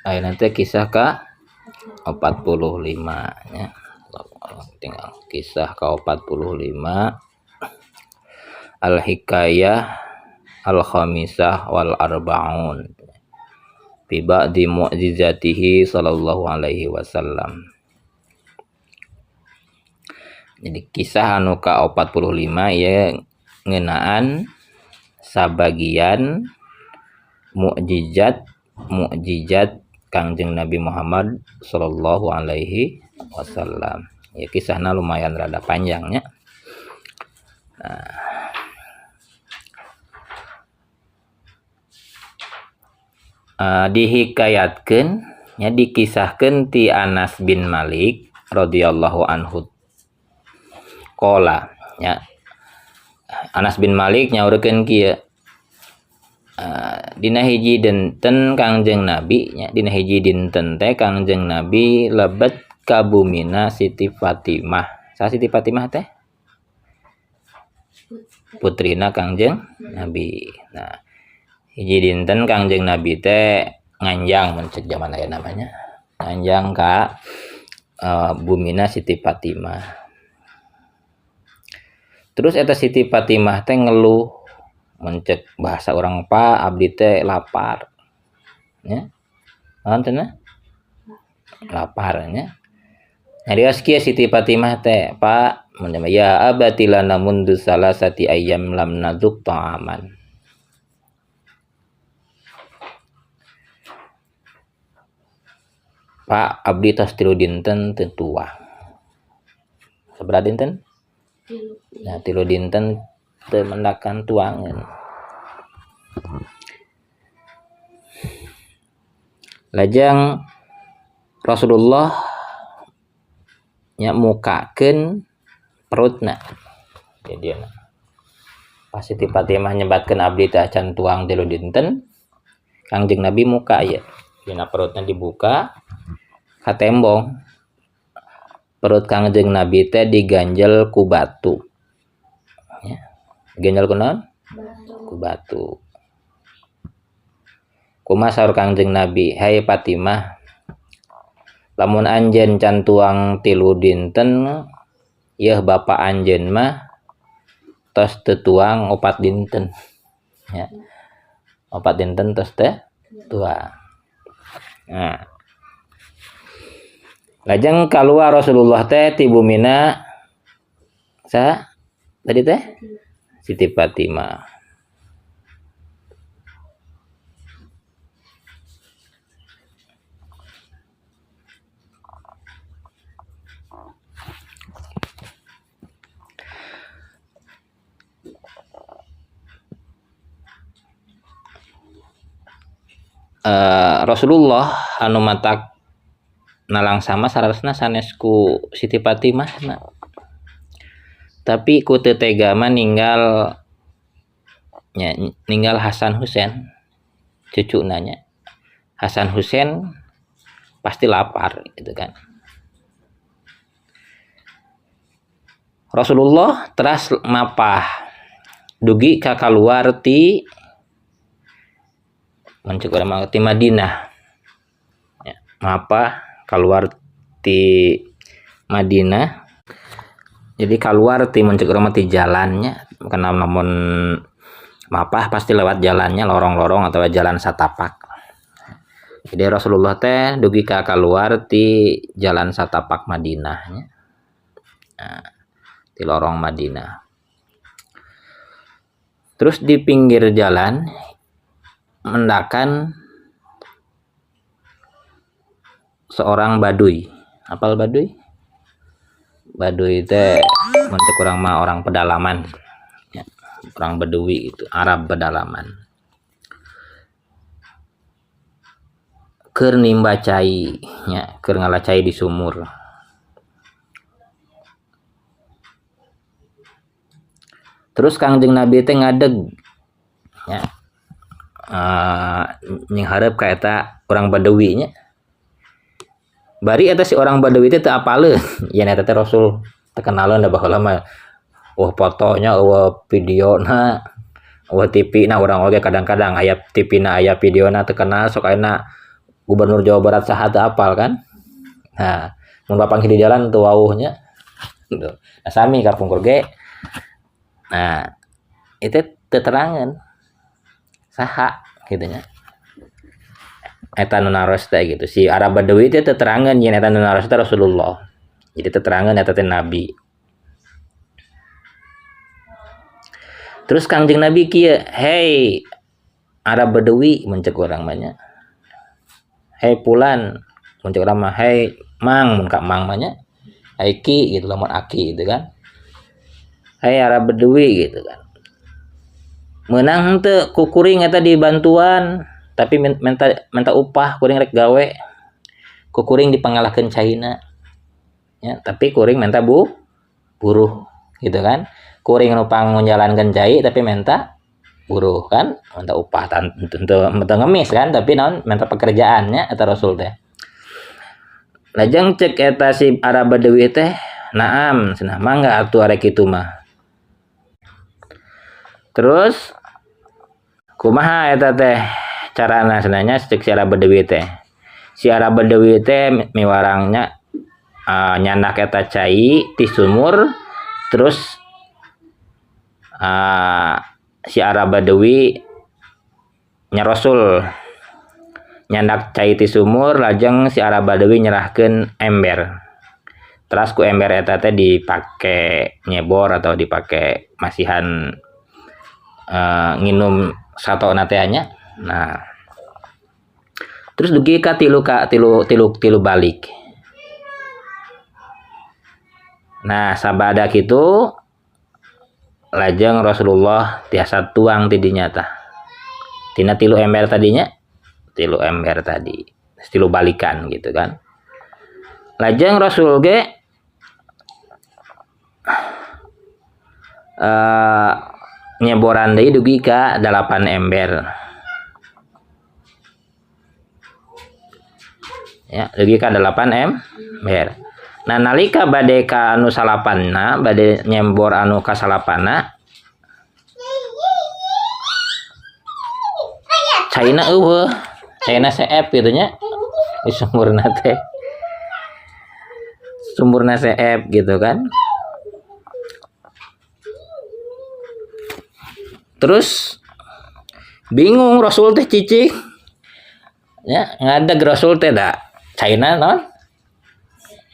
Ayeuna teh kisah ka 45 nya. Tinggal kisah ka 45 Al-Hikayah Al-Khamisah wal Arba'un fi ba'di mu'jizatihi sallallahu alaihi wasallam. Jadi kisah anu ka 45 ieu ngeunaan sabagian mukjizat Kangjeng Nabi Muhammad sallallahu alaihi wasallam. Ya kisahna lumayan rada panjangnya. Nah, dihikayatkeun nya dikisahkeun ti Anas bin Malik radhiyallahu anhu. Qala nya Anas bin Malik nyaurkeun kieu. Dina hiji dinten Kangjeng Nabi nya dina hiji dinten teh Kangjeng Nabi lebet ka bumina Siti Fatimah. Saha Siti Fatimah teh? Putrina Kangjeng Nabi. Nah, hiji dinten Kangjeng Nabi teh nganjang mun cek zaman aya namanya. Nganjang ka bumina Siti Fatimah. Terus eta Siti Fatimah teh ngeluh mencek bahasa orang pa abdi teh lapar nya naon cenah lapar nya nyarios kieu Siti Fatimah teh pa mun ya abati lana mundu salasati ayyam lam naduk ta'aman. Pak abdi tos 3 dinten teu tuang. Sabaraha dinten? Nah 3 dinten teu mendakan tuangan. Lajeng Rasulullah nya mukakeun perutna. Jadi pas Siti Fatimah nyebatkeun abdi teh acan tuang 3 dinten, Kangjeng Nabi muka ieu. Dina perutna dibuka katembong. Perut Kangjeng Nabi teh diganjel ku batu. Ya. Diganjel ku naon? Ku batu. Kumaha saur Kangjeng Nabi, "Hai Fatimah, lamun anjeun can tuang 3 dinten, yeuh bapa anjeun mah tos teu tuang 4 dinten." Ya. 4 dinten tos teu tuang. Nah. Lajeng kaluar Rasulullah teh ti bumina saha tadi teh? Siti Fatimah. Rasulullah anu matak nalangsama saleresna sanes ku Siti Fatimah na. Tapi ku teu tega mah ninggal nya ninggal Hasan Husain cucuna nya. Hasan Husain pasti lapar gitu kan. Rasulullah teras mapah dugi ka kaluar ti mencek urang ti Madinah. Ya, mapah keluar ti Madinah. Jadi keluar ti mencek urang ti jalannya, karena namun mapah pasti lewat jalannya lorong-lorong atau jalan satapak. Jadi Rasulullah teh dugi ka keluar ti jalan satapak Madinah nya. Nah, ti lorong Madinah. Terus di pinggir jalan mendakan seorang baduy. Apal baduy? Baduy teh mun teu kurang mah orang pedalaman. Ya, orang Badui itu, Arab pedalaman. Keur nimba cai nya, keur ngala cai di sumur. Terus Kangjeng Nabi teh ngadeg nya. Nyinghareup ka eta orang Badui nya. Bari eta si orang Badui teh teu apaleun. Yen eta teh Rasul terkenaleun da baheula mah. Eueuh fotonya, eueuh videona, eueuh TV na urang oge kadang-kadang aya TV na aya videona terkenal sok ayeuna Gubernur Jawa Barat saha teu apal kan. Nah, mun papanggih di jalan teu wawuh nya. Nah, sami kapungkur ge. Nah, itu teterangan saha gitu nya. Eta nu naros teh gitu. Si Arab Badawi teh teterangan yen eta nu naros teh Rasulullah. Jadi teterangan eta teh nabi. Terus Kangjeng Nabi kieu, "Hei Arab Badawi," mun cek urang mah nya. "Hei pulan," mun cek urang mah, "Hei mang," mun ka mang mah nya. "Hei ki," gitu lamun aki gitu kan. "Hei Arab Badawi," gitu kan. Meunang henteu ku kuring eta dibantuan, tapi minta upah kuring rek gawe. Ku kuring dipangalahkeun caina. Ya, tapi kuring minta buruh gitu kan. Kuring nu pangnjalankeun cai tapi minta buruh kan, minta upah teu ngemis kan, tapi naon minta pekerjaannya eta Rasul teh. Lajeng cek eta si Arab Badawi teh, "Naam, cenah mangga atuh arek kitu mah." Terus kumaha eta teh carana cenah cek si Arab Badawi teh. Si Arab Badawi teh miwarangnya nyandak eta cai ti sumur, terus si Arab Badawi nya Rasul nyandak cai ti sumur, lajeng si Arab Badawi nyerahkeun ember. Terus ku ember eta teh dipake nyebor atau dipake masihan nginum satona teh nya. Nah, terus dugi ka tilu balik. Nah, sabada kitu lajeng Rasulullah tiasa tuang ti dinya tah. Tina tilu ember tadinya, tilu ember tadi, tilu balikan gitu kan. Lajeng Rasul ge nyeboran deui dugi ka 8 ember. Ya, dugi ka 8 ember. Nah, nalika bade ka anu salapanna, bade nyembor anu kasalapanna, caina eueuh, caina seep gitu nya. Di sumurna teh. Sumurna seep gitu kan. Terus bingung Rasul teh cicing. Ya, ngadeg Rasul teh da caina naon?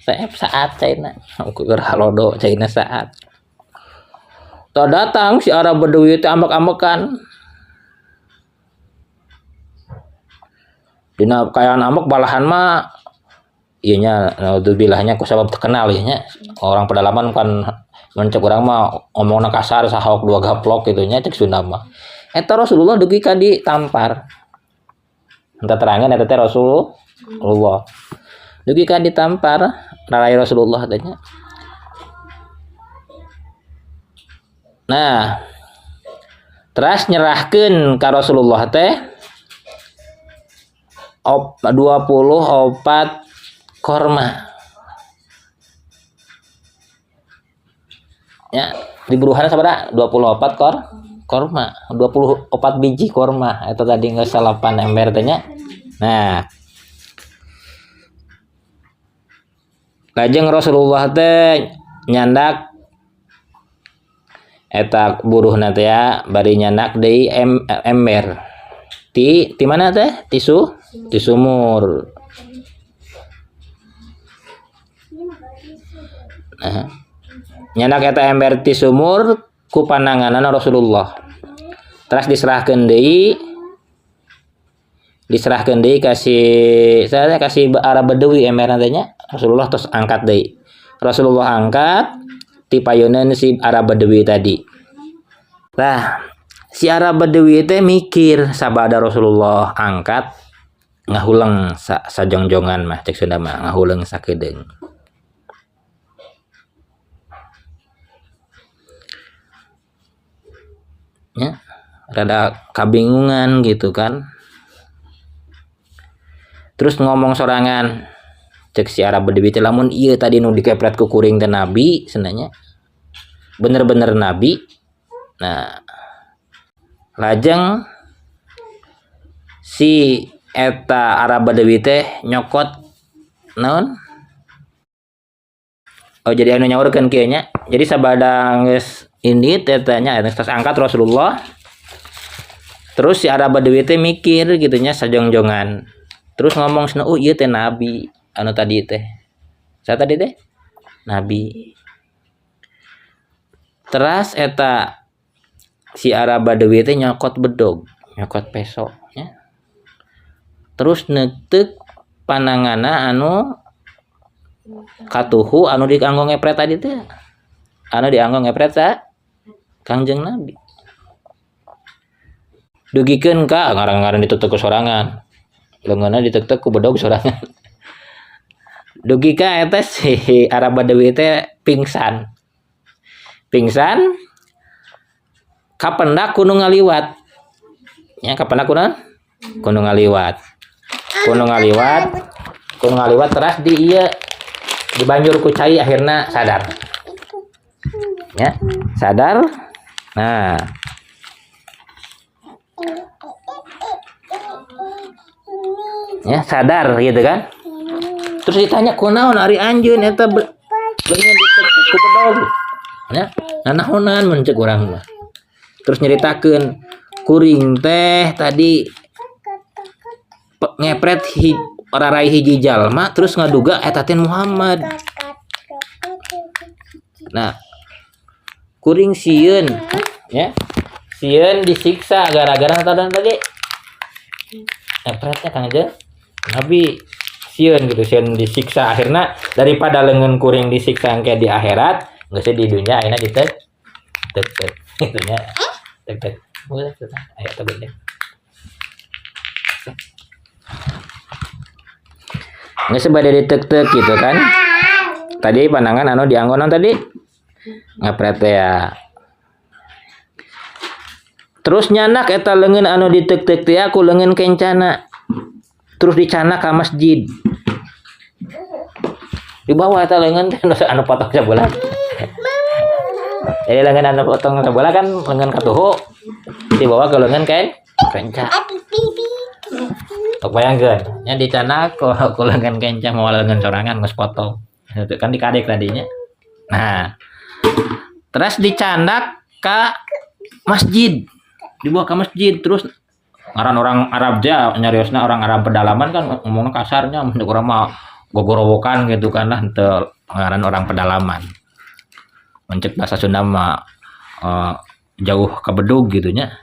Seep saat caina. Keur halodo caina saat. Tah datang si Arab Badawi teh ambek-ambekan. Dina kaayaan ambek balahan mah ieu nya naudzubillah ku sabab terkenal ieu nya. Orang pedalaman kan mencek urang mah omongna kasar sahok dua gaplok gitu nya cek Sunda mah. Eta Rasulullah dugi ka ditampar. Entah terangan eta teh Rasulullah. Dugi ka ditampar rarai Rasulullah teh nya. Nah, teras nyerahkeun ka Rasulullah teh 24 korma. Ya, diburuhan sabaraha? 24 korma, 24 biji korma eta tadi geus 8 ember teh nya. Nah, lajeng Rasulullah teh nyandak eta buruhna teh ya, bari nyandak deui ember. Ti mana teh? Ti sumur. Nah, nyandak eta ember ti sumur ku pananganana Rasulullah. Terus diserahkeun deui kasih saya kasih Arab Badawi emberna teh nya. Rasulullah terus angkat deui. Rasulullah angkat ti payuneun si Arab Badawi tadi. Nah, si Arab Badawi teh mikir sabada Rasulullah angkat ngahuleng sajongjongan mah cek Sunda mah ngahuleng sakedeung. Ya, rada kabingungan gitu kan. Terus ngomong sorangan cek si Arab Badawi teh lamun ieu tadi nu dikepret ku kuring teh nabi cenah bener-bener nabi. Nah, lajeng si Eta Arab Badawi teh nyokot naon? Oh, jadi anu nyaurkeun kieu nya. Jadi sabada geus indit eta nya, geus angkat Rasulullah. Terus si Arab Badawi teh mikir gitu nya, sajongjongan. Terus ngomong cenah, "Oh, ieu teh nabi anu tadi teh." Saya tadi teh nabi. Teras eta si Arab Badawi teh nyokot bedog, nyokot peso nya. Terus neuteuk pananganna anu katuhu anu dianggo ngepret tadi teh. Anu dianggo ngepret sa Kangjeng Nabi. Dugikeun ka ngarang-ngarang ditetek ku sorangan. Leungeunna ditetek ku bedog sorangan. Dugi ka eta si Arab Badawi teh pingsan. Pingsan kapendak ku nu ngaliwat. Nya, kapendak ku naon? Ku nu ngaliwat. Ku nu ngaliwat, ku nu ngaliwat, teras di ieu dibanjur ku cai, akhirna sadar. Ya, sadar. Nah, ya sadar gitu kan. Terus ditanya, "Kunaon ari anjeun eta leungeun ditetek ku bedog?" Ya, nanaonan mun ceuk urang mah. Terus nyeritakeun, "Kuring teh tadi ngepret rarai hiji jalma, terus ngaduga eta teh Muhammad. Nah, kuring sieun ya. Sieun disiksa gara-gara tadi ngepretnya Kangjeng Nabi, sieun gitu, sieun disiksa. Akhirnya daripada leungeun kuring disiksa engke di akhirat, geus di dunia ayeuna ditek tek tek gitu nya. Tek tek. Boleh, ayo teh gede. Nggak sebada ditek-tek gitu kan. Tadi pandangan anu dianggo naon tadi? Ngepret ya. Terus nyanak eta leungeun anu ditek-tek teh ku leungeun kencana. Terus dicanak ka masjid. Dibawa eta leungeun teh anu potong sabelah. Jadi leungeun anu potong sabelah kan leungeun katuhu dibawa ke leungeun kenca. Tok bayangkeun nya, dicanak ku leungeun kenca, mawa leungeun sorangan geus potong. Itu kan dikadek tadinya. Nah, terus dicandak ka masjid. Dibawa ke masjid, terus ngaran orang Arab ja nyariosna, orang Arab pedalaman kan ngomongnya kasarnya, mun urang mah gogorowokan gitu kan lah, henteu ngaran orang pedalaman. Mun ceuk bahasa Sunda mah jauh ke bedug gitu nya.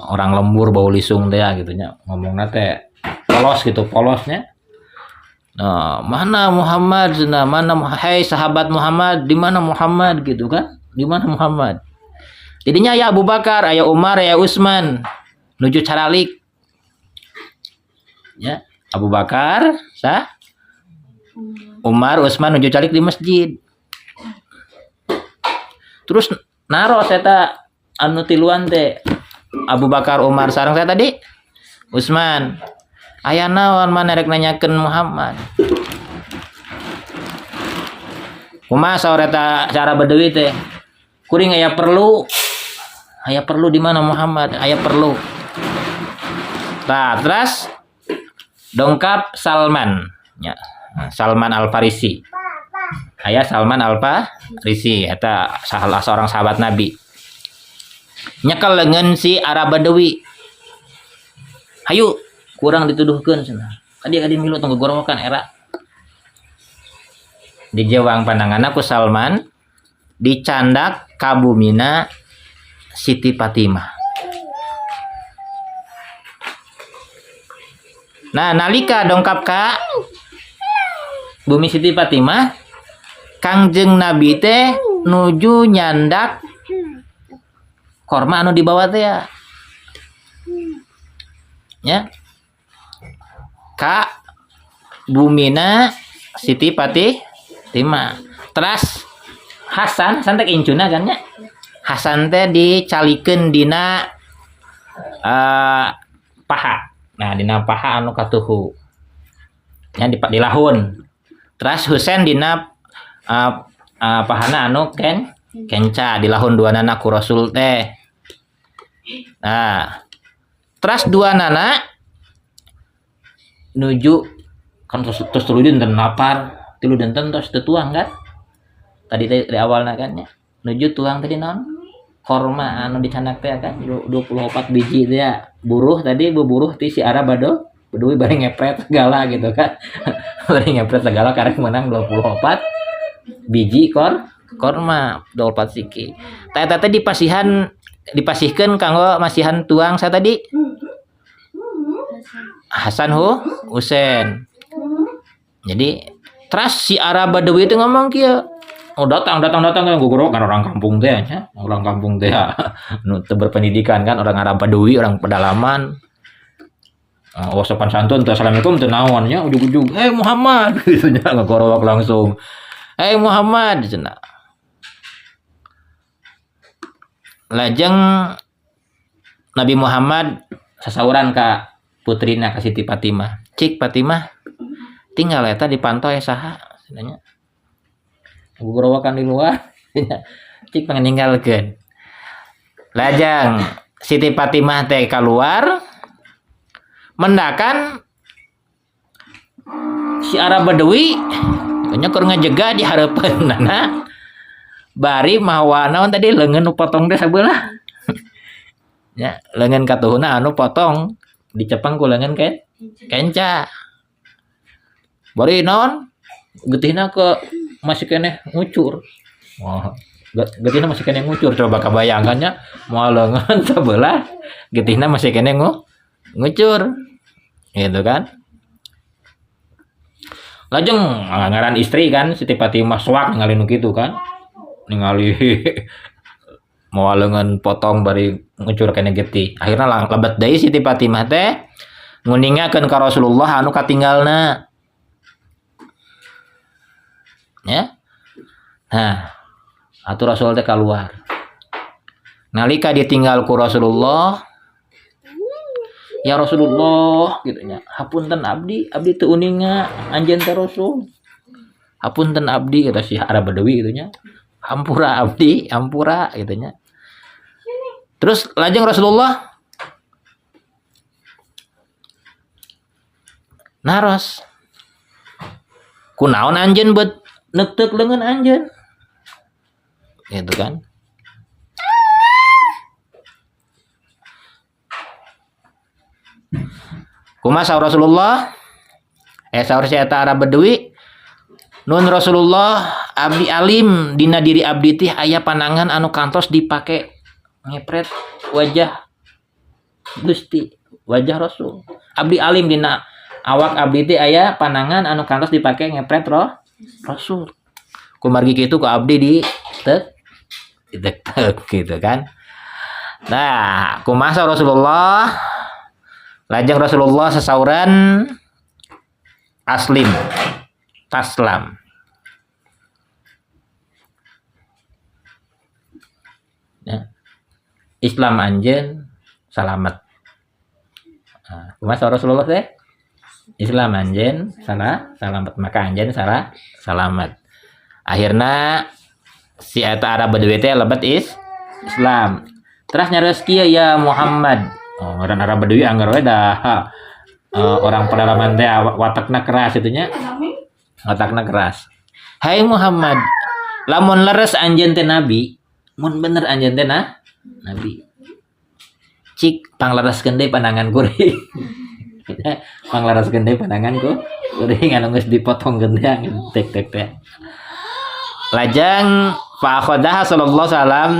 Orang lembur bau lisung teh ya gitu nya, ngomongna teh polos gitu, polosnya. Nah, "Mana Muhammad?" Nah, "Mana, hai sahabat Muhammad, di mana Muhammad?" gitu kan? "Di mana Muhammad?" Jadinya aya Abu Bakar, aya Umar, aya Utsman nuju caralik. Ya, Abu Bakar, sah? Umar, Utsman nuju calik di masjid. Terus naros eta anu tiluan teh, Abu Bakar, Umar sareng saya tadi Utsman. "Aya naon mana rek nanyakeun Muhammad?" Kumaha saur eta cara Badawi teh? "Kuring aya perlu. Aya perlu, di mana Muhammad? Aya perlu." Nah, terus dongkap Salman ya. Salman Al Farisi. Aya Salman Al Farisi eta salah seorang sahabat Nabi. Nyekel leungeun si Arab Badawi. "Hayu, kurang dituduhkeun cenah. Kadi kadi milu, tong gogorowokan era." Dijewang pandanganna ku Salman, dicandak ka bumina Siti Fatimah. Nah, nalika dongkap ka bumi Siti Fatimah, Kangjeng Nabi teh nuju nyandak korma anu dibawa teh ya. Ya. Ka bumina Siti Fatimah. Terus Hasan, Hasan teh incuna kan nya. Hasan teh dicalikeun dina paha. Nah, dina paha anu katuhu. Nya di lahun. Terus Husain dina pahana anu kenca, di lahun dua nana ku Rasul teh. Nah, terus dua nana Nuju kan terus 3 dinten lapar, 3 dinten tos teu tuang kan? Tadi teh di awalna kan nya. Nuju tuang tadi naon? Korma anu dicandak teh kan 24 biji teh ya. Buruh tadi buburuh ti si Arab Badui bari ngepret segala gitu kan. Bari ngepret segala karek menang 24 biji korma 24 siki. Tah eta teh dipasihkeun kanggo masihan tuang sa tadi Hasan Husain. Jadi terus si Arab Badui itu ngomong kieu. Oh datang kan gogorok kan orang kampung teh nya, orang kampung teh nu teu berpendidikan kan, orang Arab Badui, orang pedalaman. Oh sopan santun teh assalamualaikum teu naon nya ujug-ujug, "Hei Muhammad" gitu nya ngagorowok langsung. "Hei Muhammad" cenah. Lajeng Nabi Muhammad sasauran ka putrina ka Siti Fatimah. "Cik Fatimah, tinggal eta dipantau ya saha?" cenah nya. Gugorowakan di luar. Cik pengen ninggalkeun. Lajeng Siti Fatimah teh keluar mendakan si Arab Badui nya keur ngajega di hareupeunana bari mawa naon tadi leungeun nu potong teh sabelah. Nya leungeun katuhuna anu potong dicepeng ku leungeun kenca. Bari naon getihna ke masih keneh ngucur. Wah, getihna masih keneh ngucur, coba kabayangkan nya moal leungeun sabelah getihna masih keneh ngucur. Gitu kan. Lajeng ngaran istri kan Siti Fatimah soak ningali nu kitu kan. Ningali moal leungeun potong bari ngucur keneh getih. Akhirna lebet deui Siti Fatimah teh nguningakeun ka Rasulullah anu katinggalna. Ya. Nah, atuh Rasul teh keluar. Nalika ditinggal ku Rasulullah, "Ya Rasulullah," gitu nya. "Hapunten abdi, abdi teu uninga anjeun teh Rasul. Hapunten abdi," kata si Arab Badui gitu nya. "Hampura abdi, hampura," gitu nya. Terus lajeng Rasulullah naros, "Kunaon anjeun beut neukteuk leungeun anjeun?" Gitu kan. Kumaha saur Rasulullah? Saur si eta Arab Badui, "Nun Rasulullah, abdi alim dina diri abdi teh aya panangan anu kantos dipake ngepret wajah Gusti, wajah Rasul. Abdi alim dina awak abdi teh aya panangan anu kantos dipake ngepret roh Rasul. Kumargi kitu ku abdi di tek tek gitu kan." Nah, kumaha Rasulullah? Lajeng Rasulullah sasauran aslim taslam. Ya. Islam anjeun salamet. Nah, kumaha Rasulullah teh? Islam anjeun salamet, maka anjeun salamet. Akhirna si eta Arab Badui teh lebet Islam. Terus nyareus kieu, "Ya Muhammad." Oh, ngaran Arab Badui anggar we dah orang pedalaman teh watakna keras itu nya. Watakna keras. "Hai Muhammad, lamun leres anjeun teh nabi, mun bener anjeun teh nabi. Cik panglereskeun deui pandangan kuring." Panglereskeun deui pandangan kuring anu geus dipotongkeun teh tek tek teh. Lajeng fa akhadha sallallahu alaihi wasallam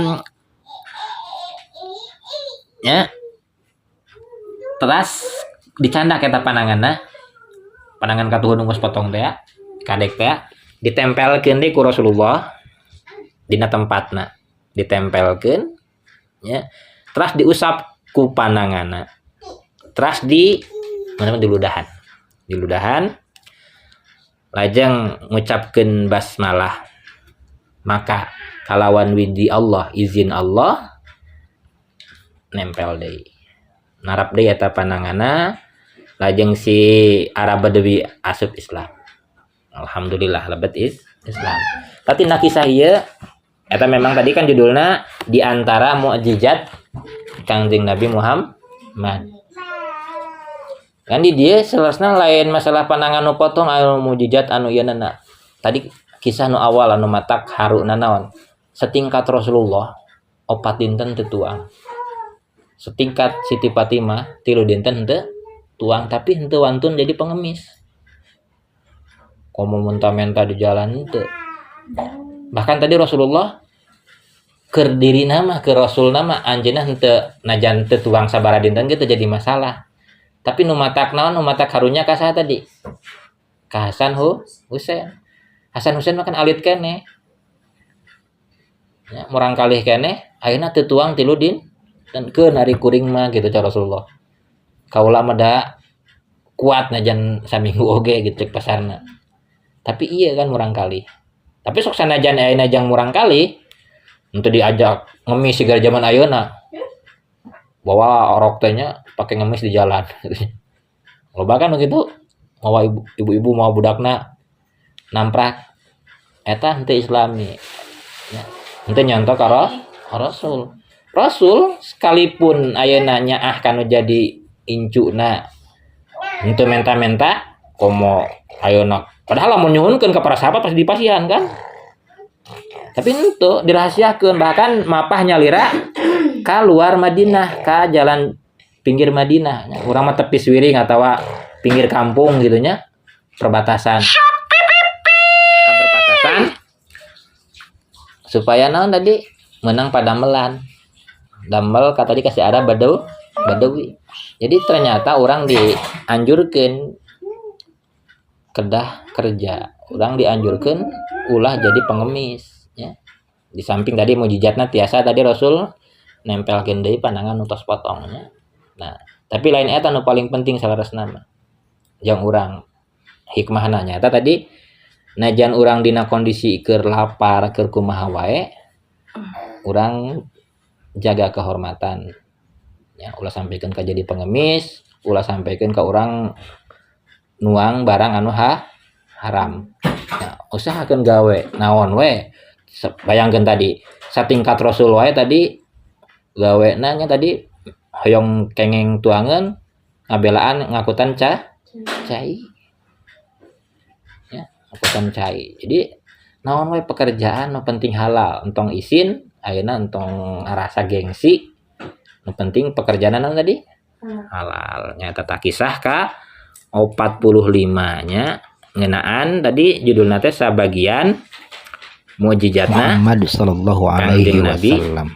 ya. Teras dicandak eta pananganna. Panangan katuhun geus potong teh kadek teh ditempelkeun deui ku Rasulullah dina tempatna. Ditempelkeun ya. Teras diusap ku pananganna. Teras di mana diludahan. Diludahan lajeng ngucapkeun basmalah. Maka kalawan widi Allah, izin Allah nempel deui. Narap deui eta pananganna, lajeng si Arab Badui asup Islam. Alhamdulillah lebet Islam. Tapi na kisah ieu eta memang tadi kan judulna di antara mukjizat Kangjeng Nabi Muhammad. Kan di dieu saleresna lain masalah panangan nu potong, anu mujizat anu ieu na. Tadi kisah nu awal anu matak haruna naon? Setingkat Rasulullah 4 dinten teu tuang. Setingkat Siti Fatimah 3 dinten henteu tuang, tapi henteu wantun jadi pengemis. Komo menta-menta di jalan, henteu. Bahkan tadi Rasulullah keur diri nama ke Rasul nama anjeunna henteu, najan teu tuang sabaraha dinten gitu jadi masalah. Tapi nu matak naon, nu matak karunya ka saha tadi? Ka Hasan Husain. Hasan Husain mah kan alit keneh. Ya, murangkalih keneh, akhirna teu tuang 3 dinten, keun ari kuring mah gitu cara Rasulullah. Kaula mah da kuat najan saminggu oge gitu cek pasarna. Tapi iya kan murangkalih. Tapi sok sanajan ayeuna jang murangkalih untuk diajak ngemis siga zaman ayeuna. Bawa orok teh nya pakai ngemis di jalan. Loba kan begitu, mawa ibu-ibu, mau budakna namprak, eta henteu islami. Ya, henteu nyontoh ka Rasul. Rasul sekalipun ayeuna nyaah kanu jadi incuna henteu menta-menta komo ayeuna, padahal lamun nyuhunkeun ka para sahabat pasti dipasihan kan. Tapi henteu, dirahasiakeun, bahkan mapah nyalira ka luar Madinah, ka jalan pinggir Madinah. Urang mah tepi suwiring atawa pinggir kampung gitu nya, perbatasan. Ka perbatasan supaya naon tadi, menang padamelan. Damel kata tadi kasih arah badawi. Jadi ternyata orang dianjurkan kedah kerja. Orang dianjurkan ulah jadi pengemis ya. Di samping tadi mujizatna tiasa tadi Rasul nempelkeun deui panangan nu tos potongnya. Nah, tapi lain eta nu paling penting saleresna mah. Yang urang hikmahna nya eta tadi, najan urang dina kondisi keur lapar, keur kumaha wae, urang jaga kehormatan. Ya, ulah sampaikan ka jadi pengemis, ulah sampaikan ke orang nuang barang anu haram. Ya, usahakeun gawe naon we. Bayangkeun tadi satingkat Rasul wae tadi gawe nanya tadi hoyong kengeng tuangan ngabelaan ngakutan cai ya, ngakutan cai. Jadi naon we pekerjaan nu penting halal, entong isin ayeuna, entong ngarasa gengsi, nu penting pekerjaan naon tadi, halal. Nyata tak kisah ka 45 nya ngeunaan tadi judulna teh sabagian mujizatna Muhammad sallallahu alaihi Kanjeng Nabi wasallam.